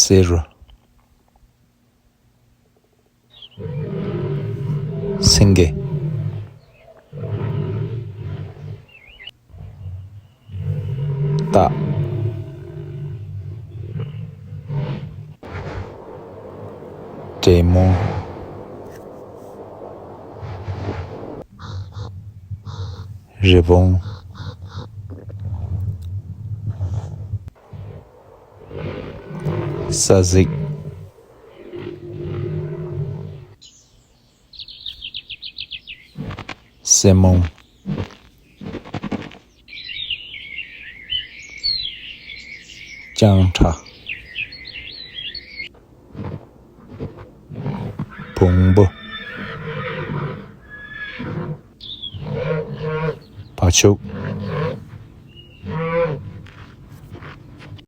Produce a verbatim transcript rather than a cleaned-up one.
སེ་རུ། སེང་གེ། སྟག། དྲེད་མོང་། རི་བོང་། ས་གཟིག། སྲེ་མོང་། སྤྱང་ཁྲ། བོང་བུ། བ་ཕྱུགས།